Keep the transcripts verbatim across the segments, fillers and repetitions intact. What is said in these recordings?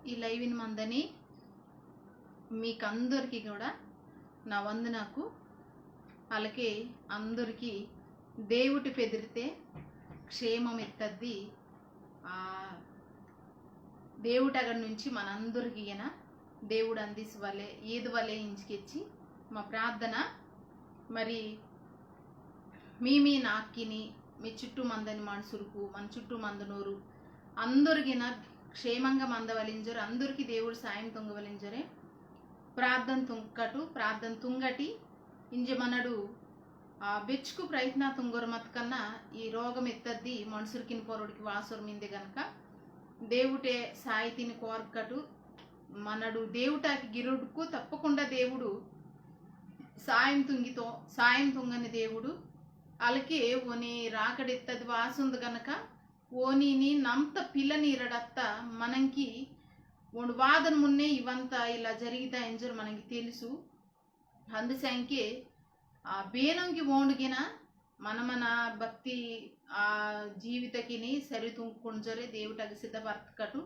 ఈ live ని మందని మీకందరికీ కూడా నా వందనకు. అలాగే అందరికీ దేవుటి పెదిరితే క్షేమం ఎత్తద్ది. ఆ, దేవుటగడ నుంచి మనందరికీ ఈయన దేవుడు అందించవలే, ఏదువలే ఇంచుకెచ్చి మా ప్రార్థన. మరి మీ మీ నాక్కిని, మీ చుట్టూ మందని మనుషులకు, మన చుట్టూ మందనోరు అందరిగిన క్షేమంగా మందవలింజరు, అందరికీ దేవుడు సాయం తుంగవలింజరే. ప్రార్థన తుంగటు, ప్రార్థన తుంగటి. ఇంజ మనడు ఆ బెచ్చుకు ప్రయత్న తుంగొర మత్కన్నా ఈ రోగం ఎత్తద్ది మనుషులకిని పొరడికి వాసొర మిందే గనక దేవుటే సాయితిని కోరకటు. మనడు దేవుటాకి గిరుడుకు తప్పకుండా దేవుడు సాయం తుంగితో, సాయం తుంగని దేవుడు. అలాగే ఓని రాకడెత్తది వాసుంది గనక ఓనిని నమ్త పిల్లనీరడత్త మనంకి ఓండు వాదన మున్నే ఇవంతా ఇలా జరిగితా ఇంజరు మనకి తెలుసు. అందుసంకే ఆ బేనంకి ఓండుగిన మన మన భక్తి ఆ జీవితకిని సరి తుంకుంజరే దేవుటగ సిద్ధపరచకటు.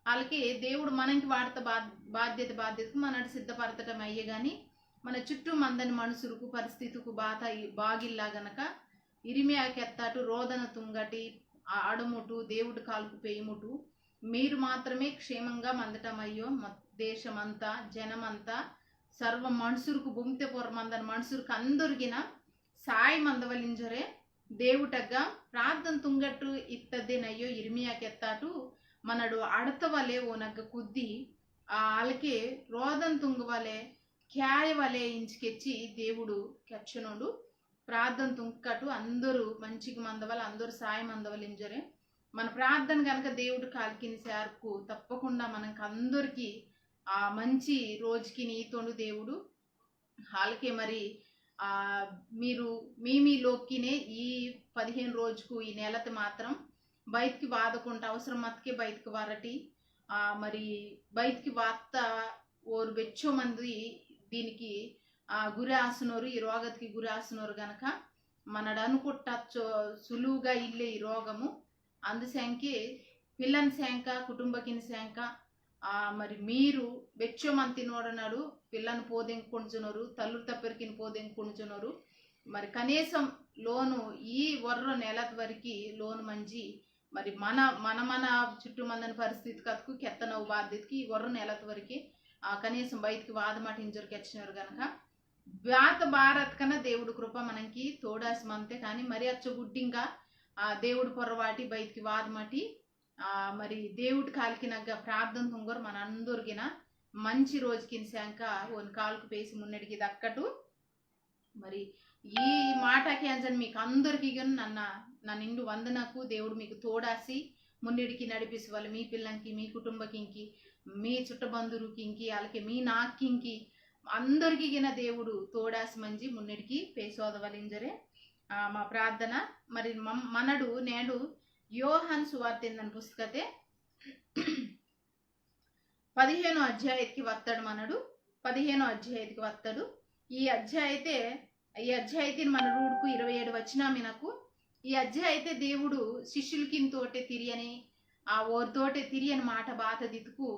అలాగే దేవుడు మనకి వాడత బా-, బాధ్యత బాధ్యతకు మనడు సిద్ధపరచటం అయ్యే కానీ మన చుట్టూ మందని మనుషులకు పరిస్థితికు బాత బాగిల్లా గనక ఇరిమియా కెత్తాటు రోదన తుంగటి ఆ అడముటు దేవుడు కాలుకు పేయముటు మీరు మాత్రమే క్షేమంగా మందటమయ్యో మ-, దేశమంతా జనమంతా సర్వ మనుషులకు భూమితే పొర మందని మనుషులకు అందరిగిన సాయి మందవలింజరే దేవుటగ్గ ప్రార్థన తుంగట్టు ఇత్తద్దేనయ్యో ఇర్మియా కెత్తాటు మనడు అడతవలే ఓనగ్గ కుద్ది ఆ అలకే రోదన తుంగవలే క్యాయవలే ఇంచుకెచ్చి దేవుడు కెచ్చనోడు ప్రార్థన తుంకటు అందరూ మంచిగా మందవల అందరూ సాయం అందవల ఇంజరే మన ప్రార్థన కనుక దేవుడు కాలికిని సేర్కు తప్పకుండా మనకందరికీ ఆ మంచి రోజుకి నీతోండు దేవుడు. అలాగే మరి ఆ మీరు మీ మీ లోక్కినే ఈ పదిహేను రోజుకు ఈ నెలత మాత్రం బయటికి వాదకుంట అవసరం మత్కే బయటికి వరటి. ఆ మరి బయటికి వార్త ఓరు బెచ్చో మంది దీనికి ఆ గురి ఆసునోరు ఈ రోగతికి గురి ఆసునోరు గనక మనడు అనుకుట్టచ్చో సులువుగా ఇల్లే ఈ రోగము. అందుసంకే పిల్లని శాంక కుటుంబకిని శాంక ఆ మరి మీరు బెచ్చో మంది తినోడన్నాడు. పిల్లని పోదెంకుంటున్నారు, తల్లు తప్పరికిని పోదెంకుంటున్నారు. మరి కనీసం లోను ఈ వర్ర నెలత వరకు లోను మంజి మరి మన మన మన చుట్టూ మందని పరిస్థితి కతుకు కెత్తనవు బాధ్యతకి ఈ వర్ర నెలత వరకు ఆ కనీసం బయటికి వాదమాట ఇంజరికి వచ్చినారు కనుక బాత భారత్ కన్నా దేవుడు కృప మనకి తోడాసి మంతే కానీ మరి అచ్చ గుడ్డింగా ఆ దేవుడు పొర్రవాటి బయటికి వాదమటి ఆ మరి దేవుడు కాలికినగ్గ ప్రార్థన తుంగరు మనందరిగిన మంచి రోజుకిన శాంక ఓని కాలుకు పేసి మున్నడికి దక్కటు. మరి ఈ మాటకి అంజన్ మీకు అందరికీ నన్న నా నిండు వందనకు దేవుడు మీకు తోడాసి మున్నడికి నడిపిసవాలి. మీ పిల్లంకి, మీ కుటుంబకింకి, మీ చుట్టబంధురుకింకి, అలాగే మీ నాక్కింకి అందరికీ గిన దేవుడు తోడాసి మంజి మున్నడికి పేసోదవలింజరే. ఆ, మా ప్రార్థన మరి మం-, మనడు నేడు యోహాన్ సువార్త ఏందని పుస్తకతే పదిహేనో అధ్యాయతికి వత్తడు మనడు. పదిహేనో అధ్యాయతికి వత్తడు. ఈ అధ్యాయతే ఈ అధ్యాయతిని మన రూడుకు ఇరవై ఏడు వచన మినకు. ఈ అధ్యాయతే దేవుడు శిష్యులకింతోటే తిరియని ఆ ఓరితోటే తిరియని మాట బాతదితుకు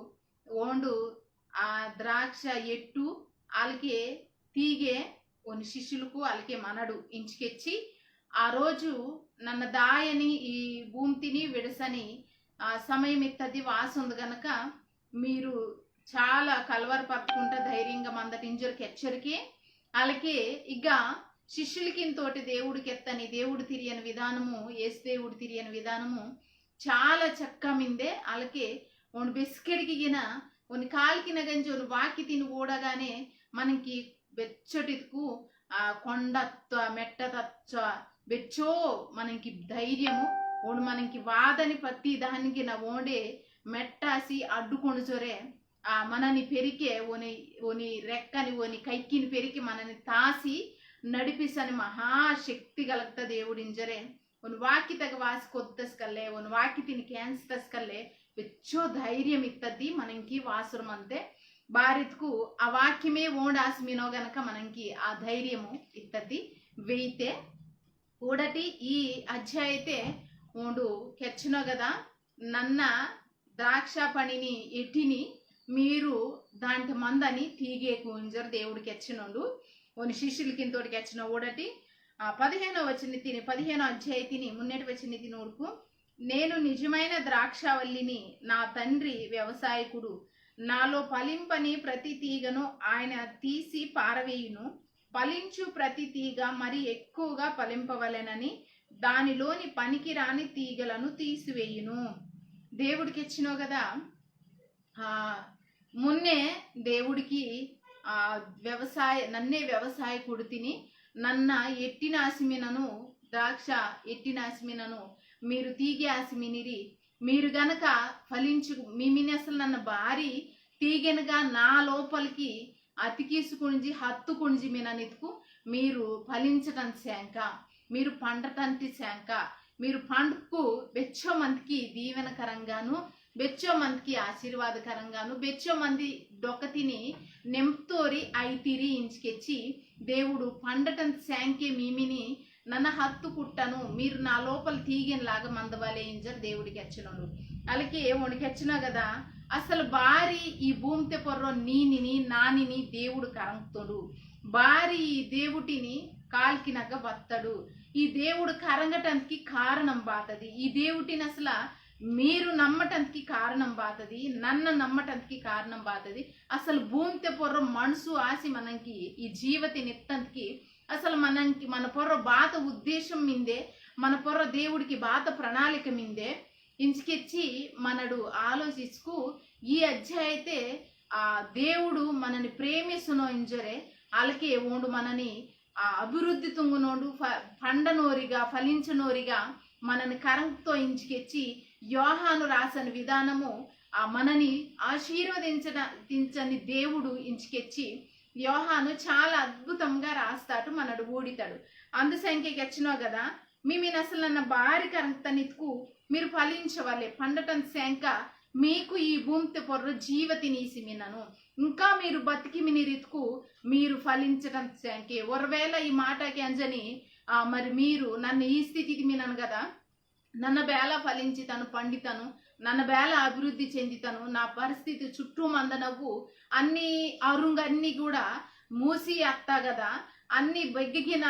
ఓండు ఆ ద్రాక్ష ఎట్టు అలకే తీగే ఓని శిష్యులకు అలకే మనడు ఇంచుకెచ్చి ఆ రోజు నన్న దాయని ఈ భూమితిని విడసని ఆ సమయం ఇత్తది వాసుంది గనక మీరు చాలా కలవరపరచుకుంటా ధైర్యంగా మందటి ఇంజరికి హెచ్చరికే. అలాగే ఇక శిష్యులకింతోటి దేవుడికి ఎత్తని దేవుడు తిరియని విధానము, యేసు దేవుడు తిరియని విధానము చాలా చక్క మిందే. అలాగే ఓని బెస్కెడికి గిన ఓని కాలికిన గంజి ఓని వాకి తిని ఊడగానే మనకి బెచ్చటికు ఆ కొండత్త మెట్టతచ్చ బెచ్చో మనకి ధైర్యము. ఓడు మనకి వాదని ప్రతి దానికి నా ఓండే మెట్టాసి అడ్డుకొనుచొరే. ఆ మనని పెరికే ఓని ఓని రెక్కని ఓని కైకిని పెరికే మనని తాసి నడిపిసని మహాశక్తి గలగత దేవుడింజరే. ఓని వాకి తగ వాసి కొద్దస్కల్లే ఓని వాకి తిని కేన్స్తస్కల్లే బెచ్చో ధైర్యం ఇత్తది మనకి వాసురమంతే. బారిత్కు ఆ వాక్యమే ఓండాసి మినో గనక మనకి ఆ ధైర్యము ఇత్తది. వెయితే ఊడటి ఈ అధ్యాయతే ఓండు కెచ్చినో గదా నన్న ద్రాక్ష పనిని ఎట్టిని మీరు దాంటి మందని తీగేకు ఇంజర్ దేవుడు కెచ్చినోండు. ఓని శిష్యులకింతోటి కెచ్చిన ఊడటి, ఆ, పదిహేనో వచనం తిని, పదిహేనో అధ్యాయ తిని, మున్నటి వచనం తిని ఊడుకు, "నేను నిజమైన ద్రాక్షావల్లిని, నా తండ్రి వ్యవసాయకుడు. నాలో ఫలింపని ప్రతి తీగను ఆయన తీసి పారవేయును. ఫలించు ప్రతి తీగ మరి ఎక్కువగా ఫలింపవలెనని దానిలోని పనికిరాని తీగలను తీసివేయును." దేవుడు కెచ్చినో కదా, ఆ, మున్నే దేవుడికి, ఆ, వ్యవసాయ, నన్నే వ్యవసాయకుడు తిని, నన్న ఎట్టినాసిమినను, ద్రాక్ష ఎట్టినాసిమినను, మీరు తీగి ఆసిమినిరి. మీరు గనక ఫలించు, మీమిని అసలు నన్న బారి తీగెనగా నా లోపలికి అతికిసుకుంజి, హత్తుకుంజి మిననిత్కు మీరు ఫలించటం శాంక, మీరు పండటంటి శాంక, మీరు పండుకు బెచ్చో మందికి దీవెనకరంగాను, బెచ్చో మందికి ఆశీర్వాదకరంగాను, బెచ్చో మంది డొకతిని నెంప్తోరి ఐతిరి ఇంచుకెచ్చి, దేవుడు పండటం శాంకే మీమిని నన్న హత్తుకుట్టను, మీరు నా లోపల తీగెనలాగా మందవలే ఇంజర్ దేవుడు కెచ్చినోడు. అలాగే ఓండు కెచ్చినా కదా, అసలు బారి ఈ భూమితే పొర్రో నీనిని నానిని దేవుడు కరంగుతోడు. బారి ఈ దేవుటిని కాల్కినగ్గ వత్తడు. ఈ దేవుడు కరంగటంతికి కారణం బాతది. ఈ దేవుటిని అసలు మీరు నమ్మటంతికి కారణం బాతది, నన్న నమ్మటంతికి కారణం బాతది. అసలు భూమితే పొర్రో మనసు ఆసి మనంకి ఈ జీవతిని ఇత్తంతికి అసలు మనంకి మన పొర్రో బాత ఉద్దేశం మిందే, మన పొర్రో దేవుడికి బాత ప్రణాళిక మిందే ఇంచుకెచ్చి మనడు ఆలోచించుకు ఈ అధ్యాయతే ఆ దేవుడు మనని ప్రేమిస్తునో ఇంజరే, అలాగే ఓండు మనని ఆ అభివృద్ధి తుంగునోడు, ఫ-, పండనోరిగా, ఫలించనోరిగా మనని కరంతో ఇంచుకెచ్చి యోహాను రాసిన విధానము ఆ మనని ఆశీర్వదించడ-, దించని దేవుడు ఇంచుకెచ్చి యోహాను చాలా అద్భుతంగా రాస్తాడు, మనడు ఊడితాడు. అందుసంకే కెచ్చినో కదా, మీ మీన అసలు నన్న బారి కరంతనిత్కు మీరు ఫలించవలే, పండటం శాంక మీకు ఈ భూమితే పొర్రో జీవ తినీసి మినను. ఇంకా మీరు బతికి మినిరిత్కు మీరు ఫలించటం శాంకే. ఒకవేళ ఈ మాటకి అంజని, ఆ, మరి మీరు నన్ను ఈ స్థితికి మినను కదా, నన్న బేల ఫలించితను, పండితను, నన్న బేల అభివృద్ధి చెందితను, నా పరిస్థితి చుట్టూ మందనవ్వు అన్ని అరుంగన్ని కూడా మూసి అత్తా కదా, అన్ని బెగ్గగిన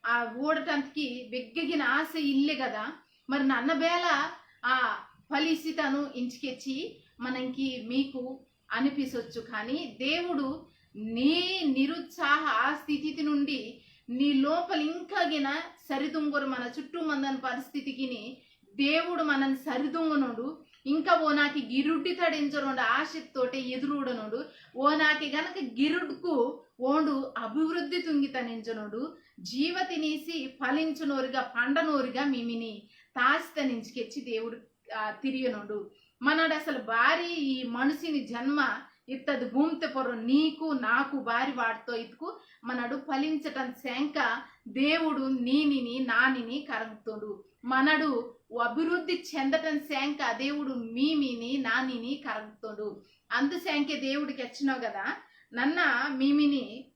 ఆ ఊడటంతకి బెగ్గగిన ఆశ ఇల్లే కదా, మరి నన్న బేల ఆ ఫలిసితను ఇంచుకెచ్చి మనంకి మీకు అనిపించొచ్చు. కానీ దేవుడు నీ నిరుత్సాహ ఆ స్థితి నుండి నీ లోపల ఇంకాగిన సరిదుంగరు మన చుట్టూ మందని పరిస్థితికిని దేవుడు మనని సరిదుంగనోడు. ఇంకా ఓనాకి గిరుడ్డి తడించనోడు ఆశతోటే ఎదురుడనోడు. ఓనాకి గనక గిరుడ్కు ఓండు అభివృద్ధి తుంగితనించనోడు. జీవ తినేసి ఫలించనోరుగా పండనోరుగా మిమిని తాసితనించుకెచ్చి దేవుడు, ఆ, తిరియనోడు. మనడు అసలు బారి ఈ మనుషుని జన్మ ఇత్తది భూమితే పొర్రో నీకు నాకు బారి వాడుతో ఇతుకు మనడు ఫలించటం శాంక దేవుడు నీనిని నానిని కరంగుతోడు. మనడు అభివృద్ధి చెందటం శాంక దేవుడు మీమిని నానిని కరంగుతోడు. అందు శాంకే దేవుడు కెచ్చినో కదా, నన్న మీమిని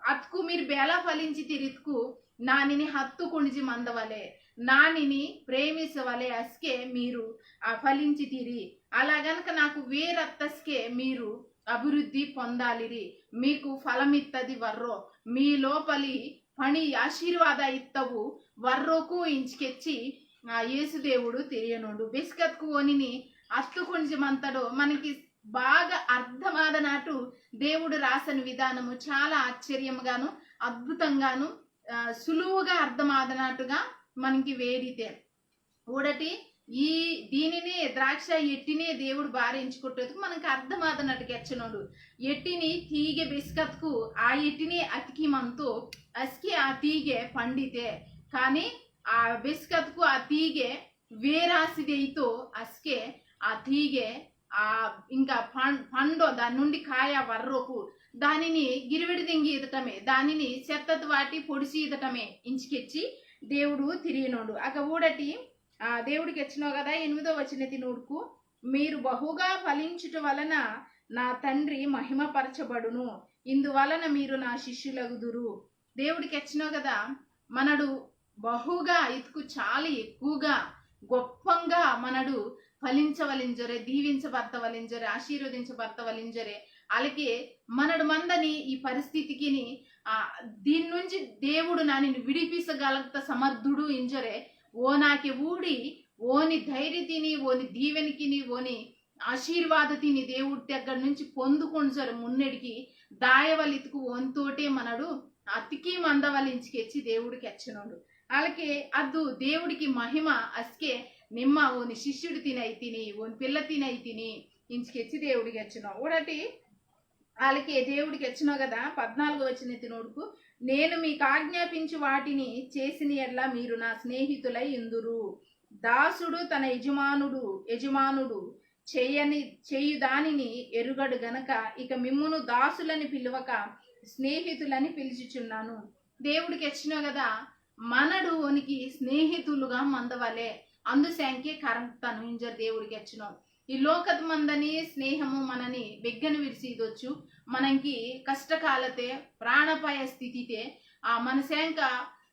అత్కు మీరు బేల ఫలించి తిరిత్కు నానిని హత్తుకుండిజి మందవలే, నానిని ప్రేమిసవలే అస్కే మీరు ఆ ఫలించి తిరి. అలా గనక నాకు వేరత్తస్కే మీరు అభివృద్ధి పొందాలిరి. మీకు ఫలమిత్తది వర్రో, మీ లోపలి పని ఆశీర్వాద ఇత్తవు వర్రోకు ఇంచుకెచ్చి ఆ యేసు దేవుడు తిరియనోడు. బెస్కత్కు ఓనిని అత్తుకుండిజి మంతడో మనకి బాగా అర్థమాదనాటు దేవుడు రాసిన విధానము చాలా ఆశ్చర్యంగాను అద్భుతంగాను, ఆ, సులువుగా అర్థమాదనాటుగా మనకి వేడితే. ఊడటి ఈ దీనినే ద్రాక్ష ఎట్టినే దేవుడు బారించుకుంటేందుకు మనకి అర్థమాదనట్టు కెచ్చనోడు. ఎట్టిని తీగె బెస్కత్కు ఆ ఎట్టినే అతికి మంతో అస్కే ఆ తీగె పండితే. కానీ ఆ బెస్కత్కు ఆ తీగె వేరాసిదైతో అస్కే ఆ తీగె ఆ ఇంకా పం-, పండో దాని నుండి కాయ వర్రకు దానిని గిరివిడి దింగి ఈదటమే, దానిని చెత్తది వాటి పొడిసి ఈదటమే ఇంచుకెచ్చి దేవుడు తిరియనోడు. అక ఊడటి, ఆ, దేవుడు కెచ్చినో కదా, ఎనిమిదో వచనతి నూడుకు, "మీరు బహుగా ఫలించుట వలన నా తండ్రి మహిమపరచబడును, ఇందువలన మీరు నా శిష్యులగుదురు." దేవుడు కెచ్చినో కదా, మనడు బహుగా ఇతుకు చాలా ఎక్కువగా గొప్పంగా మనడు ఫలించవలింజరే, దీవించబడతవలింజరే, ఆశీర్వదించబడతవలింజరే. అలాగే మనడు మందని ఈ పరిస్థితికిని, ఆ, దీని నుంచి దేవుడు నానిని విడిపించగలగత సమర్థుడు ఇంజరే. ఓ నాకే ఊడి, ఓని ధైర్యతిని, ఓని దీవెనకిని, ఓని ఆశీర్వాదతిని దేవుడి దగ్గర నుంచి పొందుకొంజరు మున్నెడికి దాయవలితుకు ఓన్తోటే మనడు అతికి మందవలించికెచ్చి దేవుడికి ఎచ్చనోడు. అలాగే అద్దు దేవుడికి మహిమ అస్కే నిమ్మ ఓని శిష్యుడు తినైతిని, ఓని పిల్ల తినైతిని, ఇంచికెచ్చి దేవుడికి ఎచ్చనో. ఊడటి అలాగే దేవుడికి ఎచ్చనో కదా, పద్నాలుగో వచనం ఎత్తి నోడుకు, "నేను మీకు ఆజ్ఞాపించి వాటిని చేసిన ఎడ్ల మీరు నా స్నేహితులై ఇందురు. దాసుడు తన యజమానుడు, యజమానుడు చేయని, చేయు దానిని ఎరుగడు గనక, ఇక మిమ్మును దాసులని పిలువక స్నేహితులని పిలుచుచున్నాను." దేవుడికి ఎచ్చినో కదా, మనడు ఓనికి స్నేహితులుగా మందవలే. అందుశాంకే కరంతను ఇంజర్ దేవుడికి ఎచ్చినో. ఈ లోకత మందని స్నేహము మనని బెగ్గన విడిసిదొచ్చు. మనకి కష్టకాలతే, ప్రాణాపాయ స్థితితే, ఆ మనశాంక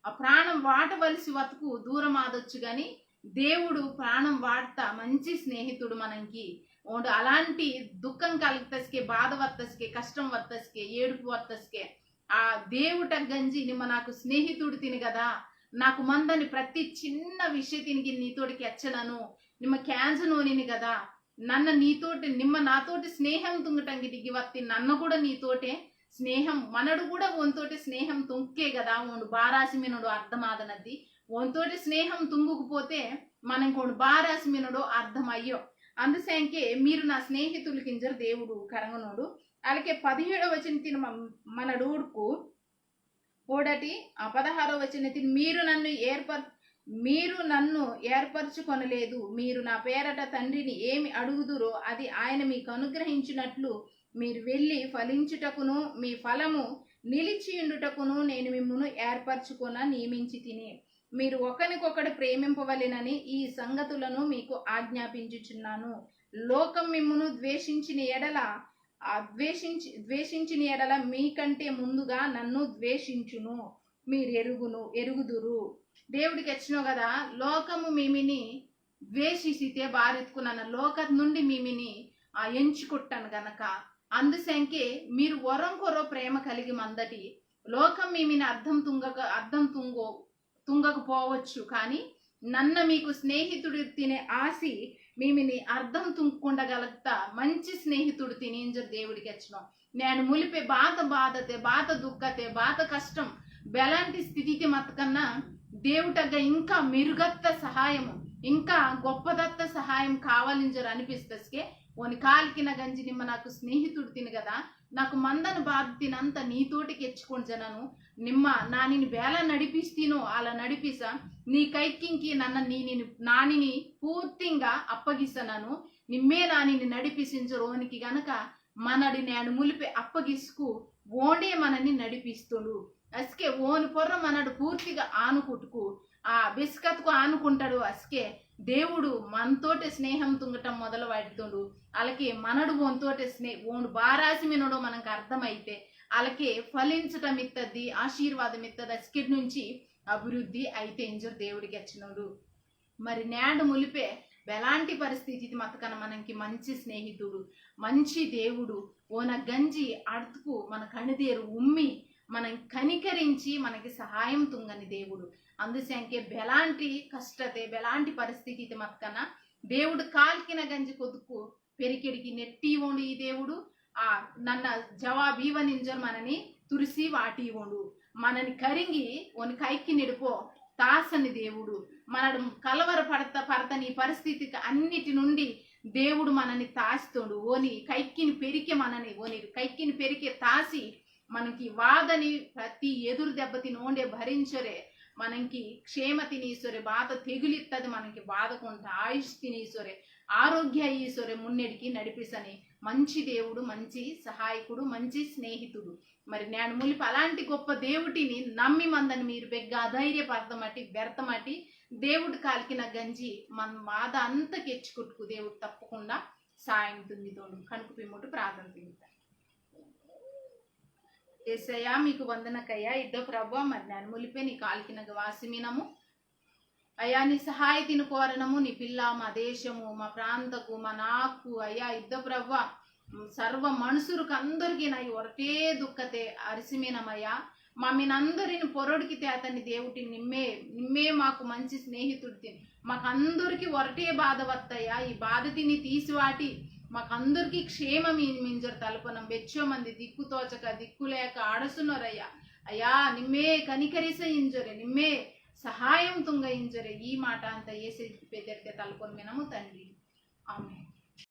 ఆ ప్రాణం వాటవలసి వతకు దూరం ఆదొచ్చు గాని, దేవుడు ప్రాణం వాడతా మంచి స్నేహితుడు మనకి. ఓండు అలాంటి దుఃఖం కలగతస్కే, బాధ వత్తస్కే, కష్టం వత్తస్కే, ఏడుపు వత్తస్కే, ఆ దేవుటగ్గంజి నిమ్మ నాకు స్నేహితుడు తిని కదా, నాకు మందని ప్రతి చిన్న విషయతినికి నీతోటి కెచ్చనను, నిమ్మ కేంజనోనిని కదా, నన్న నీతోటి, నిమ్మ నాతోటి స్నేహం తుంగటంకి దిగి వత్తి, నన్న కూడా నీతోటే స్నేహం, మనడు కూడా ఓన్తోటి స్నేహం తుంకే కదా, ఓండు బారాసి మినడు అర్థమాదనద్ది. ఓన్తోటి స్నేహం తుంగుకుపోతే, మనకి ఓండు బారాసి మినడు అర్థమయ్యో. అందుశాంకే మీరు నా స్నేహితులు కింజర్ దేవుడు కరంగనోడు. అలాగే పదిహేడవ వచనం తిన మన-, మనడు ఊడుకు ఓడటి, ఆ పదహారవ వచనం తిన, "మీరు నన్ను ఏర్పర్-, మీరు నన్ను ఏర్పరచుకొనలేదు. మీరు నా పేరట తండ్రిని ఏమి అడుగుదురో అది ఆయన మీకు అనుగ్రహించినట్లు మీరు వెళ్ళి ఫలించుటకును మీ ఫలము నిలిచియుండుటకును నేను మిమ్మును ఏర్పరచుకొన నియమించి తిని. మీరు ఒకనికొకడు ప్రేమింపవలెనని ఈ సంగతులను మీకు ఆజ్ఞాపించుచున్నాను. లోకం మిమ్మును ద్వేషించిన ఎడల, ఆ ద్వేషించి-, ద్వేషించిన ఎడల మీకంటే ముందుగా నన్ను ద్వేషించును. మీరు ఎరుగును, ఎరుగుదురు." దేవుడికి ఎచ్చినో కదా, లోకము మీమిని ద్వేషిసితే బారెత్తుకు నన్న లోకత నుండి మీమిని, ఆ, ఎంచుకుట్టాను గనక. అందుశంకే మీరు వరంకొరో ప్రేమ కలిగి మందటి. లోకం మీమిని అర్థం తుంగక, అర్థం తుంగో, తుంగకపోవచ్చు, కానీ నన్న మీకు స్నేహితుడు తినే ఆసి మీమిని అర్థం తుంగకుండగలగత మంచి స్నేహితుడు తిని ఇంజర్ దేవుడికి ఎచ్చినో. నేను ములిపే బాత బాధతే, బాత దుఃఖతే, బాత కష్టం, బెలాంటి స్థితితే మతకన్నా దేవుటగ్గ ఇంకా మెరుగత్త సహాయము, ఇంకా గొప్పదత్త సహాయం కావాలింజర్ అనిపిస్తస్కే, ఓని కాలికిన గంజి నిమ్మ నాకు స్నేహితుడు తిని కదా, నాకు మందన బాధ తినంత నీతోటి కెచ్చుకొని జనను, నిమ్మ నానిని బేల నడిపిస్తీనో అలా నడిపిస, నీ కైకింకి నన్న నీ-, నీ-, నానిని పూర్తింగా అప్పగిసనను, నిమ్మే నానిని నడిపిసించు రోనికి గనక మనడి నేను ములిపే అప్పగిసుకు ఓండే మనని నడిపిస్తుండు. అస్కే ఓని పొర్ర మనడు పూర్తిగా ఆనుకుట్టుకు, ఆ బిస్కత్కు ఆనుకుంటాడు. అస్కే దేవుడు మనతోటి స్నేహం తుంగటం మొదలు పెడుతుండు. అలాగే మనడు ఓన్తోటి స్నే-, ఓండు బారాసి మినడో మనకు అర్థమైతే, అలాగే ఫలించటం ఇత్తది, ఆశీర్వాదం ఇత్తది, అస్కిటి నుంచి అభివృద్ధి అయితే ఇంజరు దేవుడికి వచ్చినోడు. మరి నేడు ములిపే ఎలాంటి పరిస్థితి ఇది మతకన మనకి మంచి స్నేహితుడు, మంచి దేవుడు, ఓన గంజి అడుతుకు మన కణిదేరు ఉమ్మి, మనం కనికరించి మనకి సహాయం తుంగని దేవుడు. అందుసంకే బెలాంటి కష్టతే, బెలాంటి పరిస్థితి ఇది మతకన దేవుడు కాల్కిన గంజి కొద్దుకు పెరికెడికి నెట్టి ఓండు ఈ దేవుడు. ఆ నన్న జవాబు ఈవనింజర్ మనని తురిసి వాటి ఓండు. మనని కరింగి ఓని కైకి నిడిపో తాసని దేవుడు. మనడు కలవర పడత, పడతని పరిస్థితికి అన్నిటి నుండి దేవుడు మనని తాస్తోండు. ఓని కైకిని పెరికే మనని, ఓని కైకిని పెరికే తాసి మనకి వాదని ప్రతి ఎదురు దెబ్బతిని ఓండే భరించరే, మనకి క్షేమ తినీసొరే, బాధ తెగులిత్తది మనకి బాధ కొంత ఆయుష్ తినీసొరే, ఆరోగ్య ఈసొరే మున్నెడికి నడిపిసని మంచి దేవుడు, మంచి సహాయకుడు, మంచి స్నేహితుడు. మరి నేను ములిపి అలాంటి గొప్ప దేవుటిని నమ్మి మందని మీరు బెగ్గ అధైర్యపడదమటి, వ్యర్థమటి, దేవుడు కాల్కిన గంజి మన బాధ అంతా కెచ్చుకుట్టుకు దేవుడు తప్పకుండా సాయం తుంగితోండు. కనుక పిమ్ముట్టు ప్రార్థన తుంగితాను. ఏసయ్యా, మీకు వందనకయ్యా. ఇద్దో ప్రభా, మరి నేను ములిపే నీ కాల్కినగ వాసిమినము. అయ్యా, నీ సహాయతిని కోరనము. నీ పిల్ల మా దేశము, మా ప్రాంతకు, మా నాకు, అయ్యా, ఇద్ద ప్రభువా, సర్వ మనుషులకు అందరికీ నా ఈ ఒరటే దుఃఖతే అరిసిమినమయ్యా. మా మీనందరిని పొరొడికి తేతని దేవుటి నిమ్మే, నిమ్మే మాకు మంచి స్నేహితుడితిని. మాకందరికీ ఒరటే బాధ వత్తయ్యా. ఈ బాధతిని తీసివాటి మాకందరికీ క్షేమం ఈ మింజర్ తలపనం. బెచ్చో మంది దిక్కు తోచక, దిక్కు లేక ఆడసున్నరయ్యా. అయ్యా, నిమ్మే కనికరిస ఇంజొరే, నిమ్మే సహాయం తుంగ ఇంజొరే. ఈ మాట అంత ఏసే పెదరితే తలపన మినము తండ్రి. ఆమె.